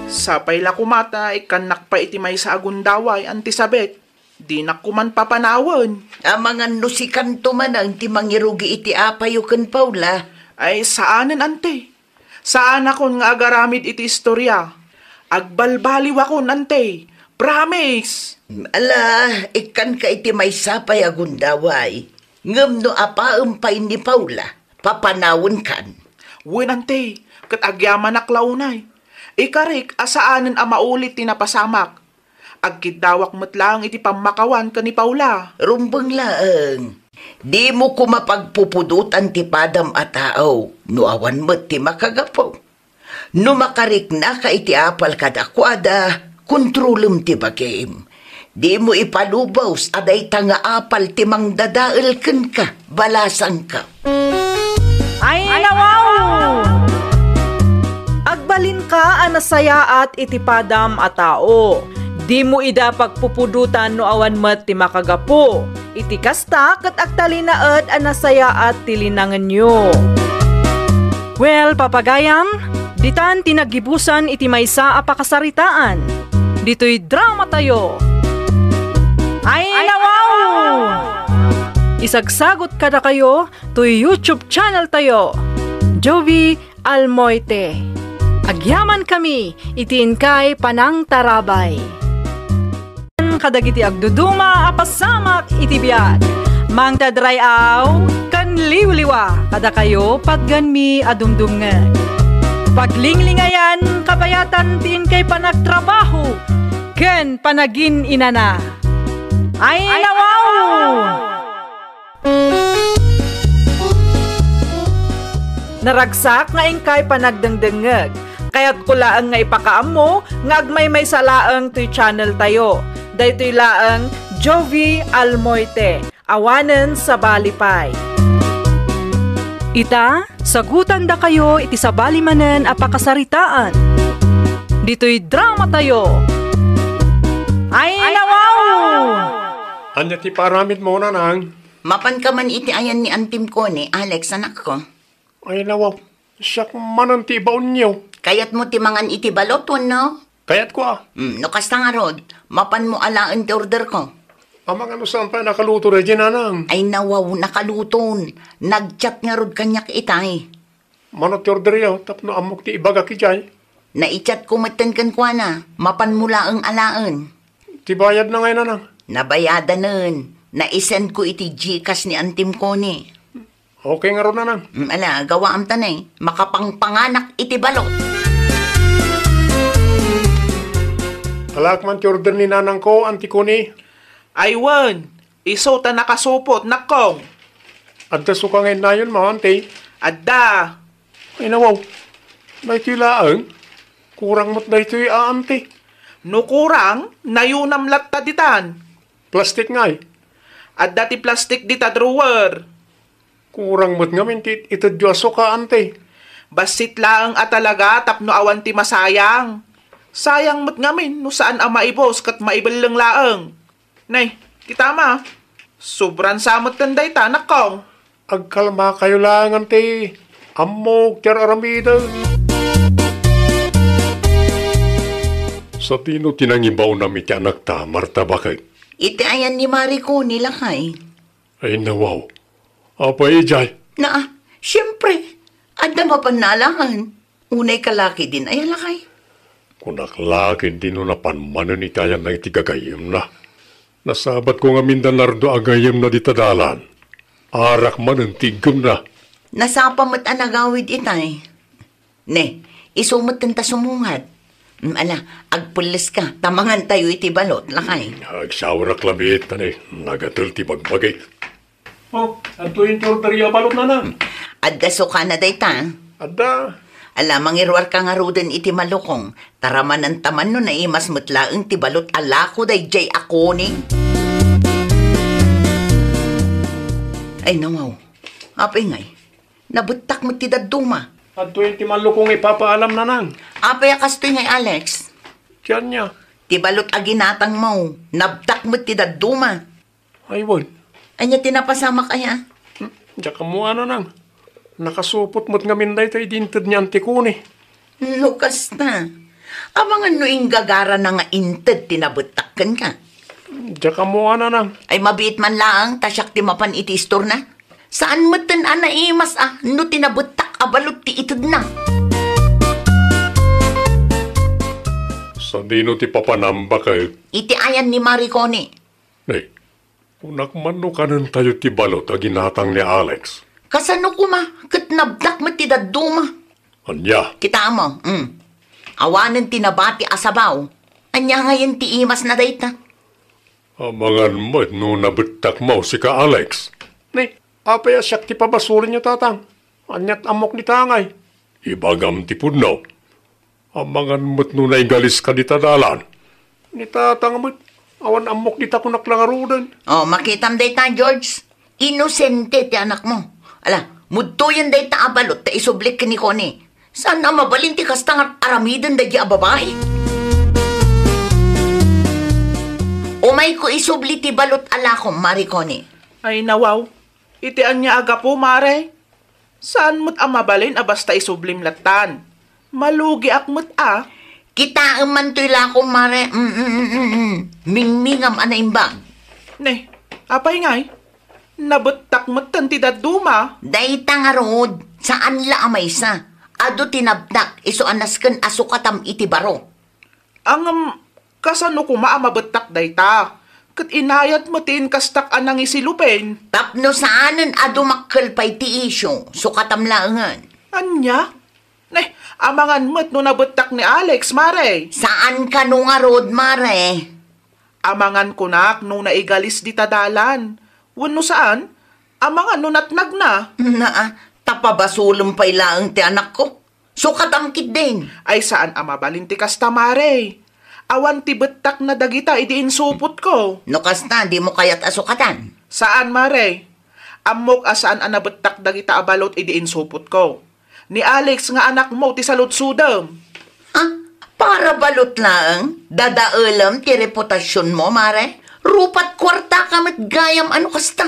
Sapay la koma ta ikkannak pay iti maysa a gundaway, Auntie Elizabeth. Dinak koman papanawen. Amangan no sikanto manen ti mangirugi iti apayo ken Paula. Ay, saanen, Auntie. Saanakon nga agaramid iti istoria. Agbalbaliwakon, Auntie. Promise! Ala, ikkanka iti maysa pay a gundaway. Ngem no apaem pay ni Paula, papanawenkan. Wen, Auntie, ket agyamanak la unay. Ikarik a saanen a maulit ti napasamak. Agkiddawak met laeng iti pammakawan ken ni Paula. Rumbeng laeng. Dimo koma pagpupudotan ti padam a tao no awan met ti makagapu. No makariknaka iti apal kadakuada, kontrolem ti bagim. Dimo ipalubos a dayta nga apal ti mangdadael kenka, balasangka. Ay, nawaw! Agbalinka a nasayaat iti padam a tao. Dimo ida pagpupudotan no awan met ti makagapu. Iti kasta, ket agtalinaed a nasayaat ti linangenyo. Well, papagayam, ditan ti naggibusan iti maysa a pakasaritaan. Ditoy dramatayo. Ay, nawaw! Isagsagot kadakayo toy YouTube channel tayo, Jovi Almoite. Agyamankami iti inkay panangtarabay. Kadagiti agduduma a pasamak iti biag, mangted ray-aw ken liwliwa kadakayo patgenmi a dumdumngeg. Paglinglingayan kabayatan ti inkay panagtrabaho ken panagin-inana. Ay, nawaw! Naragsak nga inkay panagdengdengngeg. Kayatko laeng nga ipakaammo nga agmaymaysa laeng toy channel tayo. Daytoy laeng Jovi Almoite, awanen sabali pay. Ita, sagutandakayo iti sabali manen a pakasaritaan. Ditoy dramatayo. Ay, nawaw! Ania ti paramidmo, nanang? Mapanka man iti ayan ni Antim Connie, Alex, anakko. Ay, nawaw. Siak manen ti ibaonyo. Kayatmo ti mangan iti balot wenno? Kayatko, a. Hmm, no kasta ngarud, mapanmo alaen ti orderko. Amangan no saan pay nakaluto daydiay, nanang? Ay, nawaw, nakaluton. Nag-chat ngarud kaniak itay. Mano ti orderyo tapno ammok ti ibagak idiay? Naichatko metten kenkuana, mapanmo laeng alaen. Ti bayadna ngay, nanang? Nabayadanen. Naisendko iti Gcash ni Antim Connie. Okay ngarud, nanang. Mm, ala, gawaam ta nay. Makapangpanganak iti balot. Alaek man ti order ni nanangko, Anti Connie. Ay wen, isu ta nakasupot, nakkong. Adda suka nga innayonmo, Anti? Adda. Ay, nawaw. Daytoy laeng. Kurang met daytoy a, Anti. No kurang, nayonam latta ditan. Plastik ngay? Adda ti plastik dita drawer. Kurang met ngamin ti itedyo a suka, Anti. Bassit laeng a talaga tapno awan ti masayang. Sayang met ngamin no saan a maibus ket maibelleng laeng. Nay, kita ma. Sobran sa metten dayta, nakkong. Agkalmakayo laeng, Anti. Ammok ti ar-aramidek. Sadino ti nangibaonam iti anakta, Marta, baket? Iti ayan ni Mari Connie, lakay. Ay, nawaw. Apay idiay? Naa, siempre. Adda mapan alaen. Unay ka la ketdin aya, lakay? Kunak la ketdi no napan manen iti ayanna iti gagayyemna. Nasabatko ngamin da Nardo a gayyemna dita dalan. Arak manen ti iggemna. Nasapa met a nagawid itay. Ne, isu metten ta sumungad. Mm, ala, agpelleska, ta mangantayo iti balot, lakay. Agsaorak labiit, ta ni, nagatel ti bagbagik. Oh, adtoy ti order a balot, nanang. Adda sukana dayta. Adda. Ala, mangiruarka ngaruden iti malukong. Taramananta man no naimas met laeng ti balot a lako daydiay a kuning. Ay, nawaw. Apay ngay? Nabettak met ti dadduma. Adtoy ti malukong ipapaalam, nanang. Apay a kastoy ngay, Alex? Dian niya. Ti balot a ginatangmo, nabtak met ti dadduma. Ay, wen. Ania ti napasamak aya? Hmm, diak ammo, nanang. Nakasupot met ngamin dayta idi inted ni Auntie Connie. No kasta, amangan no inggagarana nga inted ti nabettak kenka. Diak ammo, nanang. Ay, mabiit man laeng ta siak ti mapan iti istorna. Saan metten a naimas a no ti nabettak a balot ti itedna. Sadino ti papanam, baket? Iti ayan ni Marie Connie. Nay, kunak man no kanentayo ti balot a ginatang ni Alex. Kasano koma, ket nabtak met ti dadduma. Ania? Kitaem, mm. Awanen ti nabati a sabaw. Ania ngayen ti imasna dayta? Amangan met no nabettakmo, sika, Alex. Ni, apay a siak ti pabasolenyo, tatang? Aniat ammok ni tangay? Ibagam ti pudno. Amangan met no naigaliska dita dalan. Ni tatang met, awan ammok dita kunak la ngaruden. Oh, makitam dayta, George. Inosente ti anakmo. Ala, mudtoyen dayta a balot ta isublik ken ni Connie. Saan a mabalin ti kasta nga aramiden daydi a babai? Umayko isubli ti balot a lakom, Marie Connie. Ay, nawaw. Iti ania a gapu, Mare? Saan met a mabalin a basta isublim lattan. Malugiak met a. Kitaem man toy lakom, Mare. Mm, mm, mm, mm, mm. Mingmingam a naimbag. Ne, apay ngay? Nabettak metten ti dadduma. Dayta ngarud, saan la a maysa. Adu ti nabtak, isu a nasken a sukatam iti baro. Ngem, kasano koma a mabettak dayta? Ket inayat met ti inkastak a nangisilupen. Tapno saanen a dumakkel pay ti isyu, sukatam laengen. Ania? Ne, amangan met no nabettak ni Alex, Mare. Saan kano ngarud, Mare? Amangan kunak no naigalis dita dalan. Wenno saan, amangan no natnagna. Naa, ta pabasolem pay laeng ti anakko. Sukatam ketdin. Ay, saan a mabalin ti kasta, Mare. Awan ti bettakna dagita idi insupotko. No kasta, dimo kayat a sukatan? Saan, Mare. Ammok a saan a nabettak dagita a balot idi insupotko. Ni Alex nga anakmo ti saludsodem. Ha? Para balot laeng? Dadaelem ti reputasionmo, Mare? Rupat kuartaka met gayam a no kasta.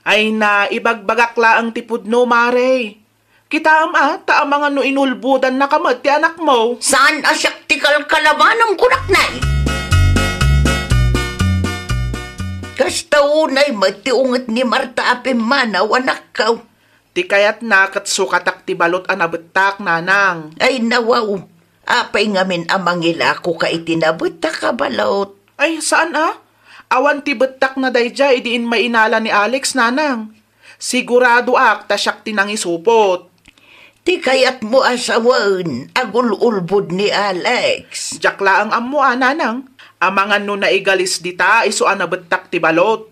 Ay na, ibagbagak laeng ti pudno, Mare. Kitaem a, ta amangan no inulbodannaka met ti anakmo. Saan a siak ti kalkalabanem, kunak nay. Kasta unay met ti unget ni Marta a pimmanaw, anakko. Ti kayatna ket sukatak ti balot a nabettak, nanang. Ay, nawaw. Apay ngamin a mangilakoka iti nabettak a balot? Ay, saan a? Awan ti bettakna daydiay idi immainala ni Alex, nanang. Siguradoak ta siak ti nangisupot. Ti kayatmo a sawen, agul-ulbod ni Alex. Diak laeng ammo a, nanang. Amangan no naigalis dita, isu a nabettak ti balot.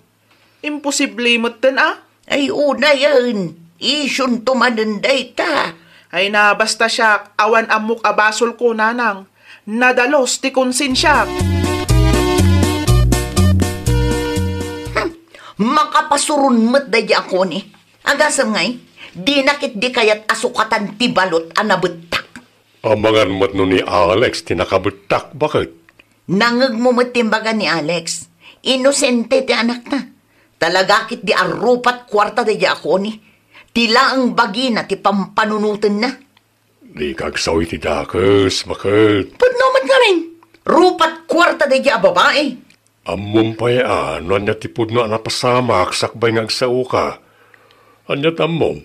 Imposible metten a. Ay, unayen, isyunto manen dayta. Ay na, basta siak, awan ammok a basolko, nanang. Nadalus ti konsensiak. Hmm, makapasuron met daydi a Connie. Agasem ngay, dina ketdi kayat a sukatan ti balot a nabettak. Amangan met no ni Alex ti nakabettak, baket? Nangngegmo met ti imbaga ni Alex. Inosente ti anakna. Talaga ketdi a rupat kuarta daydi a Connie. Ti laeng bagina ti pampanunotenna. Dika agsao iti dakes, baket. Pudno met ngamin. Rupat kuarta daydi a babai. Ammom pay a no ania ti pudno a napasamak sakbay nga agsaoka. Ania ti ammom?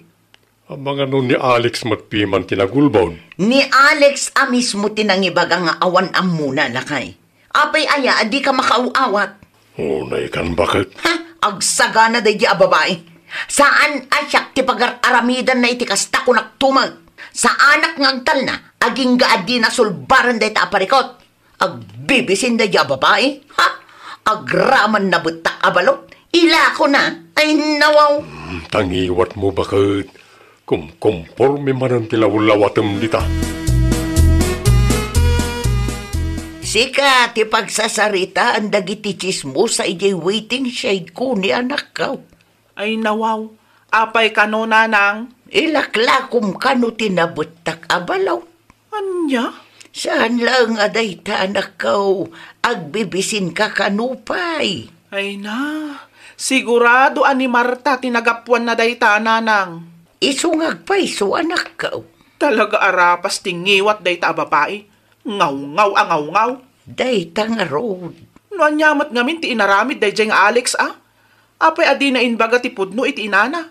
Amangan no ni Alex met piman ti nagulbod. Ni Alex a mismo ti nangibaga nga awan ammona, lakay. Apay aya a dika makaaw-awat? Unay kan, baket. Ha? Agsagana daydi a babai. Saan a siak ti pagar-aramidanna iti kasta, kunak tumet. Saanak nga agtalna, agingga a dina sulbaren dayta a parikot. Agbibisin daydiay a babai, ha? Agraman nabettak a balot, ilakona, ay nawaw. Hmm, tangiwatmo baket. Kumkomporme manen ti lawlawatem dita. Sika ti pagsasaritaan dagiti tsismosa idiay waiting shed ko ni anakko. Ay nawaw, apay kano, nanang? Ilaklakom kano ti nabettak a balot. Ania? Saan laeng a dayta, anakko, agbibisinka kano pay. Ay na, sigurado a ni Marta ti nagapuanna dayta, nanang. Isu nga agpayso, anakko. Talaga a rapas ti ngiwat dayta a babai. Ngawngawna a ngawngawna. Dayta ngarud. No ania met ngamin ti inaramid daydiay nga Alex a? Apay a dina imbaga ti pudno iti inana?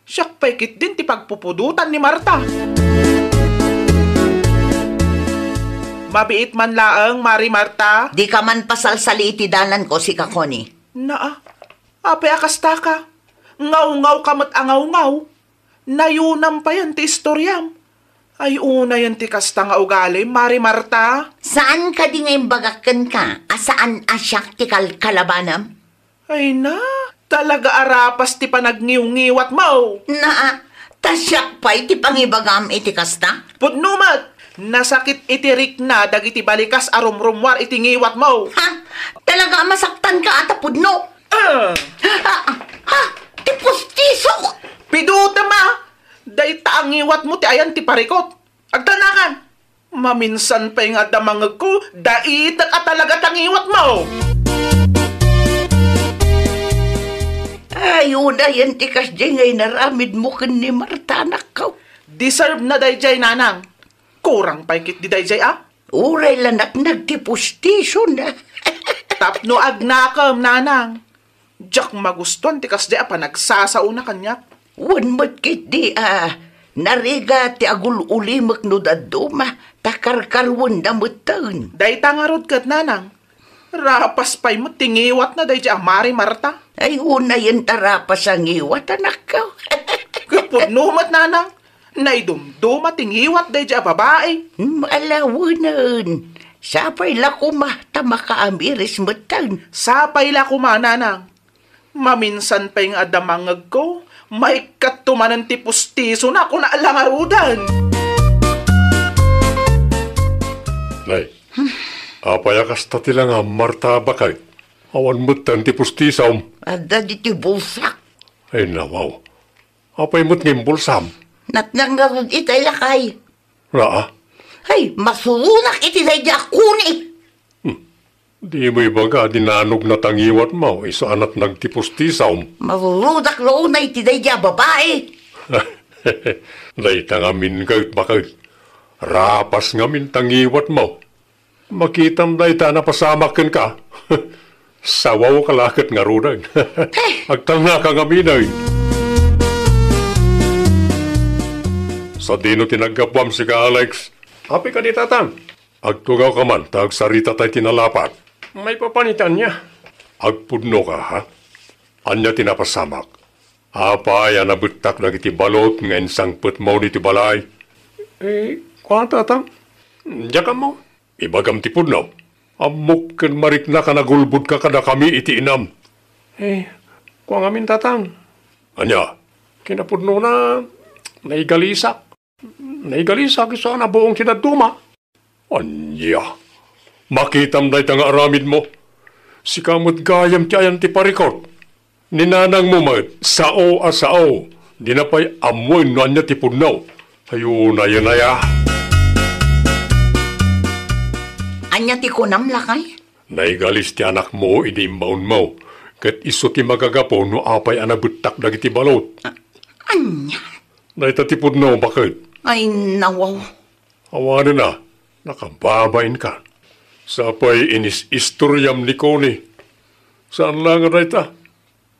Siak pay ketdin ti pagpupudotan ni Marta. Mabiit man laeng, Mari Marta. Dika man pasalsali iti dalanko, sika, Connie. Naa, apay a kastaka? Ngawngawka met a ngawngawna. Nayunam payen ti istoriam. Ay, unayen ti kasta nga ugalim, Mari Marta. Saan kadi nga imbagak kenka a saan a siak ti kalkalabanam? Ay na, talaga a rapas ti panagniwngiwatmo. Naa, ta siak pay ti pangibagam iti kasta? Pudno met, nasakit iti rikna dagiti balikas a rumrummuar iti ngiwatmo. Ha? Talaga a masaktanka a ta pudno? Ah! Ah, ah, ah, ti pustisok! Pidutem a! Dayta a ngiwatmo ti ayan ti parikot. Agtalnakan! Maminsan pay nga adda mangngegko, daitek a talaga ta ngiwatmo! Ay, unayen ti kasdiay nga inaramidmo ken ni Marta, anakko. Deserve na daydiay, nanang. Kurang pay ketdi daydiay a? Uray la natnag ti pustisona. Tapno agnakem, nanang. Diak magustuan ti kasdiay a panagsasaona kaniak. Wen met ketdi a narigat ti agul-ulimek no dadduma, ta karkaruenna metten. Dayta ngarud ket, nanang. Rapas pay met ti ngiwatna daydiay a Mari Marta. Ay, unayen ta rapas a ngiwat, anakko. Ket pudno met, nanang. Naidumduma ti ngiwat daydiay a babai. Hmm, alawenen. Sapay la koma ta makaamiris metten. Sapay la koma, nanang. Maminsan pay nga adda mangngegko, maikkatto manen ti pustisona, kuna la ngaruden. Nay, apay a kasta ti langam, Marta, baket? Awan metten ti pustisom. Adda ditoy bulsak. Ay, nawaw. Apay met nga imbulsam? Natnag ngarud itay, lakay. Naa? Ay, masuronak iti daydiay a Connie. Hmm. Dimo ibaga a dinanogna ta ngiwatmo, isu a natnag ti pustisom. Masurodak la unay iti daydiay a babai. Dayta ngamin ket, baket. Rapas ngamin ta ngiwatmo. Makitam dayta a napasamak kenka. Sawawka la ket ngaruden. Agtalnaka ngamin. Sadino ti naggapuam, sika, Alex? Apay kadi, tatang? Agtugawka man ta agsaritatayo iti nalapat. Maipapan iti ania? Agpudnoka, ha? Ania ti napasamak? Apay a nabettak dagiti balot nga insangpetmo ditoy balay? Eh, kuan, tatang? Diak ammo. Ibagam ti pudno. Ammok ken mariknak a nagulbodka kadakami iti inam. Eh, kua ngamin, tatang. Ania? Kinapudnona, naigalisak. Naigalisak isu a nabuong ti dadduma. Ania? Makitam dayta nga aramidmo? Sika met gayam ti ayan ti parikot. Ni nanangmo met, sao a sao. Dina pay ammoen no ania ti pudno. Ay, unayen aya. Ania ti kunam, lakay? Naigalis ti anakmo idi imbaonmo, ket isu ti magagapu no apay a nabettak dagiti balot. A-, ania? Dayta ti pudno, baket. Ay, nawaw. Awanen a, nakababainka. Sapay inis-istoriam ni Connie. Saan la nga dayta?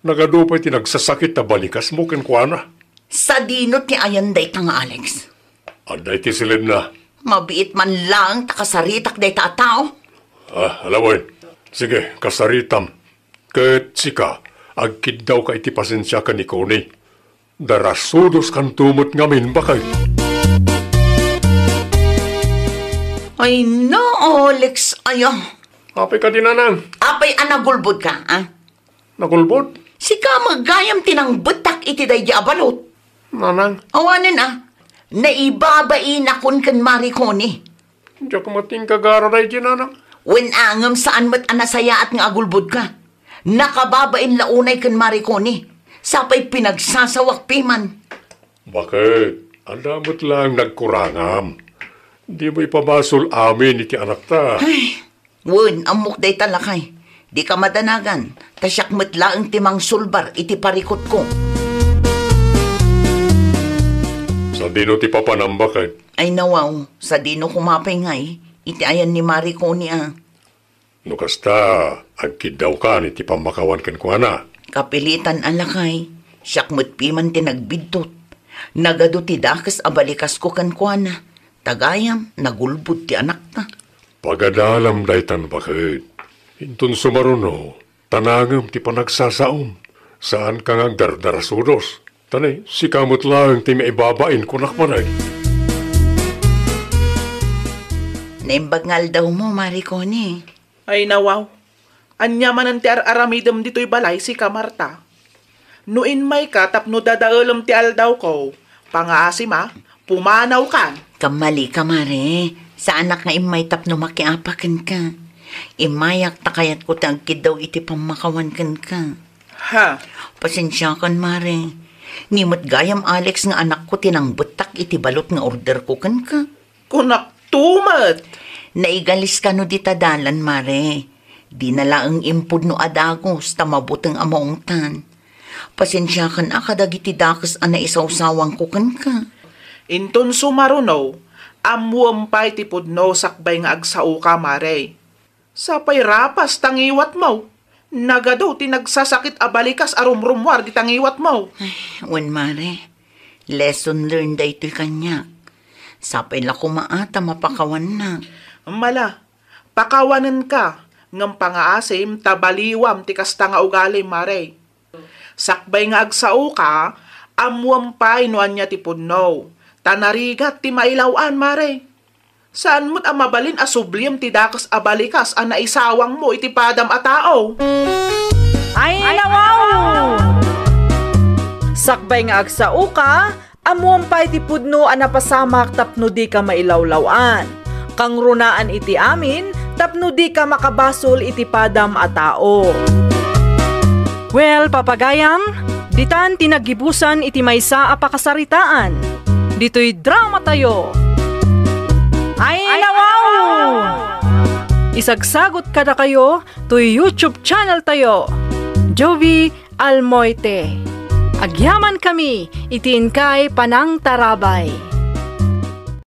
Nagadu pay ti nagsasakit a balikasmo kenkuana. Sadino ti ayan dayta nga Alex? Adda iti siledna. Mabiit man laeng ta kasaritak dayta a tao. Ah, alawen. Sige, kasaritam. Ket sika, agkiddawka iti pasensiak ken ni Connie. Darasudoskanto met ngamin, baket. Ay, no, Alex, ayo. Apay kadi, nanang? Apay a nagulbodka, a? Nagulbod? Sika met gayam ti nangbettak iti daydi a balot. Nanang? Awanen a, naibabainakon ken Marie Connie. Diak met inkagara daydi, nanang. Wen a ngem saan met a nasayaat nga agulbodka. Nakababain la unay ken Marie Connie. Sapay pinagsasawak piman. Baket, adda met laeng nagkurangam. Dimo ipabasol amin iti anakta. Ay, wen, ammok dayta, lakay. Dika madanagan, ta siak met laeng ti mangsulbar iti parikutko. Sadino ti papanam, baket? Ay, nawaw, sadino koma pay ngay iti ayan ni Marie Connie a? No kasta, agkiddawkan iti pammakawan kenkuana. Kapilitan a, lakay, siak met piman ti nagbidtot. Nagadu ti dakes a balikasko kenkuana, ta gayam nagulbod ti anakta. Pagadalam daytan, baket. Inton sumaruno, tanangem ti panagsasaom. Saanka nga agdardarasudos. Ta nay, sika met laeng ti maibabain kunak manen. Naimbag nga aldawmo, Marie Connie. Ay, nawaw. Ania manen ti ar-aramidem ditoy balay, sika, Marta? No immayka tapno dadaelem ti aldawko, pangaasim a, pumanawkan. Kammalika, Mare. Saanak nga immay tapno makiapa kenka. Immayak ta kayatko ti agkiddaw iti pammakawan kenka. Ha? Pasensiakan, Mare. Ni met gayam, Alex, nga anakko ti nangbettak iti balot nga orderko kenka. Kunak to met. Naigalis kano dita dalan, Mare. Dina laeng impudno a dagus ta mabuteng a maungtan. Pasensiakan a kadagiti dakes a naisawsawangko kenka. Inton sumaruno, ammoem pay ti pudno sakbay nga agsaoka, Mare. Sapay rapas ta ngiwatmo. Nagadu ti nagsasakit a balikas a rumrummuar dita ngiwatmo. Ay, wen, Mare. Lesson learned daytoy kaniak. Sapay la koma a ta mapakawannak. Mala, pakawanenka, ngem pangaasim ta baliwam ti kasta nga ugalim, Mare. Sakbay nga agsaoka, ammoem pay no ania ti pudno, ta narigat ti mailaw-an, Mare. Saan met a mabalin a subliem ti dakes a balikas a naisawangmo iti padam a tao. Ay, nawaw! Sakbay nga agsaoka, ammoem pay ti pudno a napasamak tapno dika mailawlaw-an. Kangrunaan iti amin tapno dika makabasol iti padam a tao. Well, papagayam, ditan ti naggibusan iti maysa a pakasaritaan. Ditoy drama tayo. Ay, nawaw! Isagsagot kadakayo toy YouTube channel tayo, Jovi Almoite. Agyaman kami iti inkay panangtarabay.